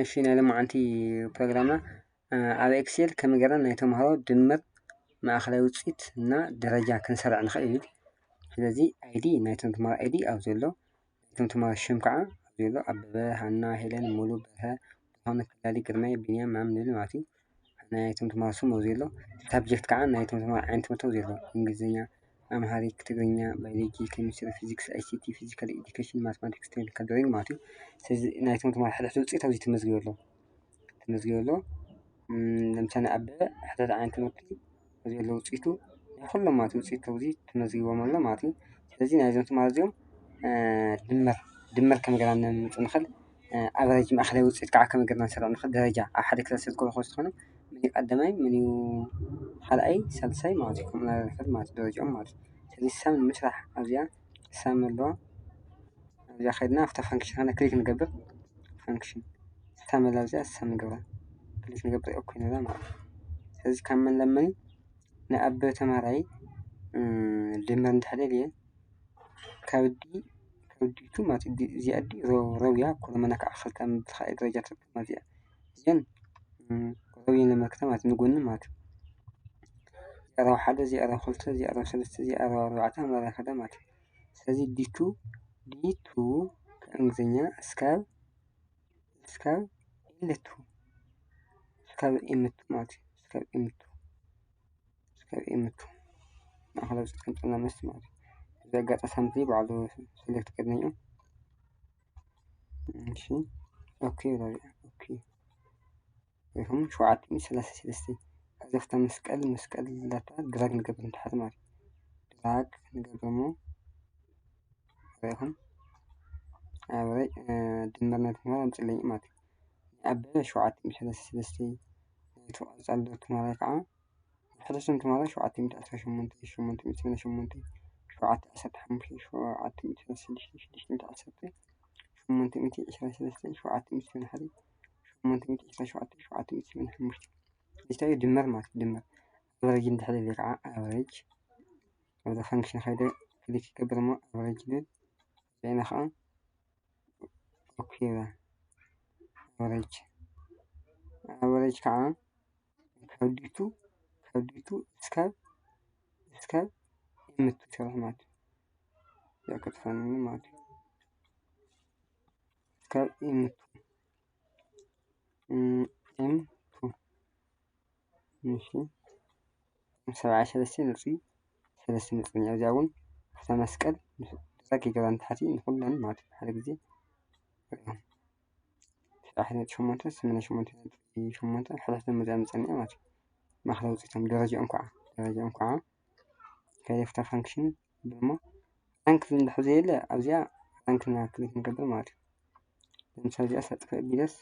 እሺ፣ ናይ ሎማዓንቲ ፕሮግራምና ኣብ ኤክሴል ከመይ ጌርና ናይ ተምሃሮ ድምር፣ ማእኸላይ ውፅኢት እና ደረጃ ክንሰርዕ ንኽእል። ስለዚ ኣይዲ ናይቶም ተምሃሮ ኣይዲ ኣብዚ ኣሎ። ናይቶም ተምሃሮ ሽም ከዓ ኣብዚ ኣሎ። ኣበበ፣ ሃና፣ ሄለን፣ ሙሉ፣ በርሀ፣ ብርሃኑ፣ ከላሊ፣ ግርማይ፣ ቢንያም ምናምን ንብል ማለት እዩ። ናይቶም ተምሃሮ ስም ኣብዚ ኣሎ። ሳብጀክት ከዓ ናይቶም ተምሃሮ ዓይነት ትምህርቲ ኣብዚ ኣሎ። እንግሊዝኛ፣ ኣምሃሪክ፣ ትግርኛ፣ ባዮሎጂ፣ ኬሚስትሪ፣ ፊዚክስ፣ ኣይሲቲ፣ ፊዚካል ኤዱኬሽን፣ ማትማቲክስ፣ ቴክኒካል ድሮይንግ ማለት እዩ። ስለዚ ናይቶም ተምሃሮ ሕድሕድ ውፅኢት ኣብዚ ተመዝጊቡ ኣሎ። ተመዝጊቡ ኣሎ። ለምሳሌ ኣበበ ሕድሕድ ዓይነት ትምህርቲ ኣብዚ ዘሎ ውፅኢቱ ናይ ኩሎም ማለት ውፅኢት ኣብዚ ተመዝጊቦም ኣሎ ማለት እዩ። ስለዚ ናይዞም ተምሃሮ እዚኦም ድመር ድመር ከም ገና ንምፅእ ንኽእል። ኣቨሬጅ ማእኸላይ ውፅኢት ከዓ ከም ገና ንሰርዕ ንኽእል። ደረጃ ኣብ ሓደ ክላስ ዝርከቡ ዝኾኑ ዝኾነ መን እዩ ቀዳማይ፣ መን እዩ ካልኣይ፣ ሳልሳይ ማለት እዩ። ከምኡ ንኽእል ማለት እዩ ደረጃኦም ማለት እዩ። ስለዚ ሳም ንምስራሕ ኣብዚኣ ሳም ኣለዋ። ኣብዚኣ ከይድና ኣብታ ፋንክሽን ኸነ ክሊክ ንገብር። ፋንክሽን ሳም ኣላ ኣብዚኣ ሳም ንገብራ። ክሊክ ንገብር ኦኬ ንብላ ማለት እዩ። ስለዚ ካብ መን ለመኒ ንኣበበ ተምሃራይ ድመር እንድሕደል እየ ከብዲ ከብዲቱ ማለት እዚኣ ዲ ረውያ ኮለመና ከዓ ክልተ ምብልካ ደረጃ ትርከብ ማለት እያ። እዚአን ረውየን ለመልክታ ማለት ንጎኒ ማለት እዩ። እዚኣ ረው ሓደ፣ እዚኣ ረው ክልተ፣ እዚኣ ረው ሰለስተ፣ እዚኣ ረው ኣርባዕተ ኣምላላ ከዳ ማለት እዩ። ስለዚ ዲቱ ዲቱ ካብ እንግሊዝኛ እስካብ እስካብ ኤምቱ እስካብ ኤምቱ ማለት እዩ። እስካብ ኤምቱ እስካብ ኤምቱ ማእኸል ውፅኢት ከምፅና መስት ማለት እዩ። እዚ ኣጋጣሚ ሳምንት ባዕሉ ሰሌክት ገድነዮ። እሺ ኦኬ ኦኬ። ይኹም ሸውዓተ ሚእቲ ሰላሳ ሰለስተ ከዚ ፍታ መስቀል መስቀል ላታ ድራግ ንገብር ንታሕቲ ማለት እዩ። ድራግ ንገብር እሞ ይኹም ኣብረይ ድመር ናይ ትምህርቲ ኣምፅለኝ ማለት እዩ። ኣበበ ሸውዓተ ሚእቲ ሰላሳ ሰለስተ ናይቱ ቀፃሊ ትምህርቲ ከዓ ሕደስም ትማራ ሸውዓተ ሚእቲ ዓሰርተ ሸሞንተ፣ ሸሞንተ ሚእቲ ሰማንያ ሸሞንተ፣ ሸውዓተ ዓሰርተ ሓሙሽተ፣ ሸውዓተ ሚእቲ ሰለስተ ሽዱሽተ፣ ሽዱሽተ ሚእቲ ዓሰርተ፣ ሸሞንተ ሚእቲ ዕስራ ሰለስተ፣ ሸውዓተ ሚእቲ ሰማንያ ሓደ፣ ሸሞንተ ሚእቲ ዕስራ ሸውዓተ፣ ሸውዓተ ሚእቲ ሰማንያ ሓሙሽተ። እዚ ድመር ማለት ድመር ኣቨሬጅ እንድሕር ኢለ ከዓ ኣቨሬጅ ኣብዚ ፋንክሽን ከይደ ክሊክ ይገብር እሞ ኣቨሬጅ ይብል። ዜና ከዓ ኦኬ ኣቨሬጅ ኣቨሬጅ ከዓ ካብ ዲቱ ካብ ዲቱ እስካብ እስካብ ኤምቱ ይሰርሕ ማለት እዩ። ያው ከጥፋኒ ማለት እዩ። እስካብ ኤምቱ ኤምቱ እሺ ሰብዓ ሰለስተ ነጥቢ ሰለስተ ነጥቢ እዚኣ እውን ክልተ መስቀል ድራግ ይገባን ታሕቲ ንኩለን ማለት እዩ። ሓደ ግዜ ሸሞንተ ሰማንያ ሸሞንተ ነጥቢ ሸሞንተ ሕድሕዶም መዚኣ መፀኒዐ ማለት እዩ። ማእኸላይ ውፅኢቶም ደረጃኦም ከዓ ደረጃኦም ከዓ ከይደ ፍታ ፋንክሽን እሞ ራንክ እንድሕር ዘየለ ኣብዚኣ ራንክና ክሊክ ንገብር ማለት እዩ። ለምሳሌ እዚኣ ሰጥፈ ቢለስ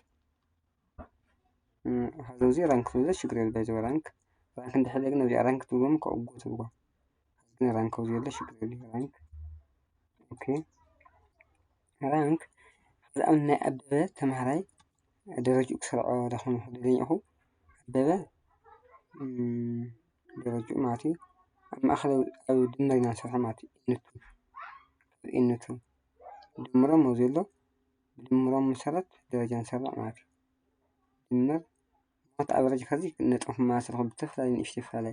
ሀዘው ዚ ራንክ ፍለ ሽግር የለ ባይዘው ራንክ ራንክ እንድሕር ግን ኣብዚኣ ራንክ ትብሎም ከእጎ ትብሎ ግን ራንክ ኣብዚ የለ ሽግር የለ ራንክ ኦኬ ራንክ ዝኣምን ናይ ኣበበ ተምሃራይ ደረጅኡ ክሰርዖ ዳኹም ደለኝ ኢኹ ኣበበ ደረጅኡ ማለት እዩ። ኣብ ማእኸል ኣብ ድመር ኢና ንሰርሖ ማለት እዩ። ኤንቱ ኤንቱ ድምሮም ኣብዚ ኣሎ ብድምሮም መሰረት ደረጃ ንሰርዕ ማለት እዩ። ድምር ማለት ኣቨሬጅ ከዚ ነጥቢ ክመሳሰል ብዝተፈላለየ ንእሽተይ ይፈላለ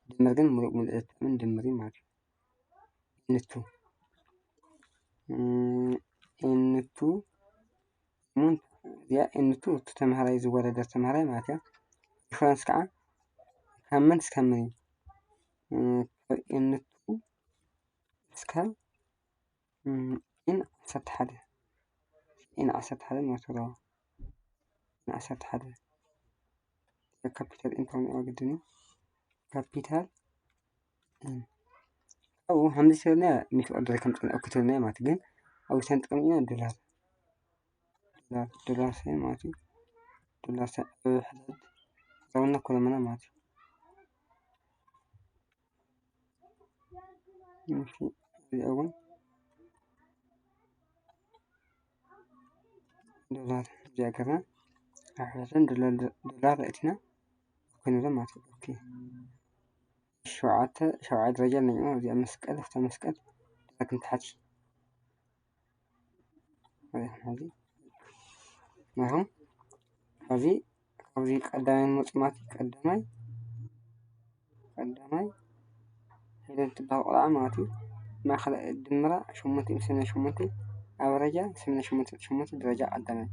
ድምር ግን ሙሉእ ሙሉእ ዘጠምን ድምር እዩ ማለት እዩ። ኤንቱ ኤንቱ እዚኣ ኤንቱ እቲ ተምሃራይ ዝወዳደር ተምሃራይ ማለት እያ። ዲፍረንስ ከዓ ካብ መን እስካብ መን እዩ? ካብ ኤንቱ እስካብ ኤን ዓሰርተ ሓደ ኤን ዓሰርተ ሓደ ማለት ነው። ኤን ዓሰርተ ሓደ ካፒታል ኤን ተኾይኑ ግድን እዩ። ካፒታል ኤን ካብኡ ከምዚ ስልና ሚት ኦርደር ከም ፅንዕኩ ትብልና ማለት ግን ኣብ ውሳን ጥቅም ኢና ዶላር ዶላር ዶላር ሳይን ማለት እዩ። ዶላር ሳይን ኣብ ሕደት ዘውና ኮለመና ማለት እዩ። እሺ እዚኣ እውን ዶላር እዚኣ ገርና ኣብ ሕደትን ዶላር ዶላር ርእቲና ኮይኑሎ ማለት እዩ። ኦኬ ሸውዓተ ሸውዓተ ደረጃ ኣለኝ እዚኣ መስቀል ፍታ መስቀል ዶላር ክንታሓቲ ናይኹም ኣብዚ ካብዚ ቀዳማይ ንመጽእ ማለት እዩ። ቀዳማይ ቀዳማይ ሄለን ትበሃል ቆልዓ ማለት እዩ። ማእኸል ድምራ ሸሞንተ ሚእቲ ሰማንያ ሸሞንተ፣ ኣቨረጃ ሰማንያ ሸሞንተ ነጥቢ ሸሞንተ፣ ደረጃ ቀዳማይ።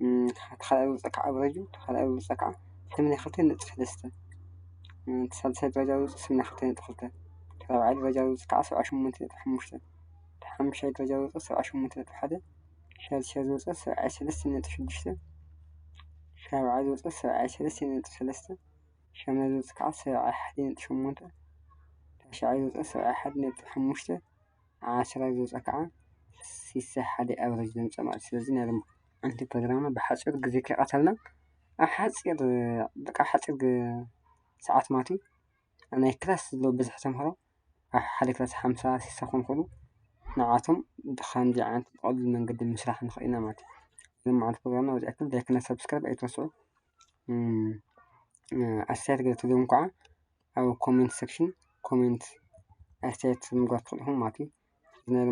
እም፣ እቲ ካልኣይ ዝወፀ ከዓ ኣቨረጁ፣ እቲ ካልኣይ ዝወፀ ከዓ ሰማንያ ክልተ ነጥቢ ሰለስተ። እም፣ እቲ ሳልሳይ ደረጃ ዝወፀ ሰማንያ ክልተ ነጥቢ ክልተ። እቲ ራብዓይ ደረጃ ዝወፀ ከዓ ሰብዓ ሸሞንተ ነጥቢ ሓሙሽተ። እቲ ሓሙሻይ ደረጃ ዝወፀ ሰብዓ ሸሞንተ ነጥቢ ሓደ። ሻድሻይ ዝወፀ ሰብዓ ሰለስተ ነጥቢ ሽዱሽተ። ሻብዓይ ዝወፀ ሰብዓ ሰለስተ ነጥቢ ሰለስተ። ሻምናይ ዝወፀ ከዓ ሰብዓ ሓደ ነጥቢ ሸሞንተ። ታሽዓይ ዝወፀ ሰብዓ ሓደ ነጥቢ ሓሙሽተ። ዓስራይ ዝወፀ ከዓ ስሳ ሓደ ኣቨረጅ ዘምፀ ማለት እዩ። ስለዚ ናይ ሎም ኣንቲ ፕሮግራምና ብሓፂር ግዜ ከይቐተልና ኣብ ሓፂር፣ በቃ ሓፂር ግ-፣ ሰዓት ማለት እዩ። ናይ ክላስ ዘለዎ ብዝሒ ተምሃሮ ኣብ ሓደ ክላስ ሓምሳ ስሳ ክኾኑ ይኽእሉ። ንዓቶም ብኸምዚ ዓይነት ብቐሊል መንገዲ ምስራሕ ንኽእል ኢና ማለት እዩ። እዚ መዓልቲ ፕሮግራምና በዚ ያክል። ላይክ እና ሳብስክራይብ ኣይትረስዑ። እም፣ ኣስተያየት ገለ ትህልዎም ከዓ ኣብ ኮሜንት ሴክሽን ኮሜንት ኣስተያየት ምግባር ትኽእሉ ኢኹም ማለት እዩ። እዚ ናይ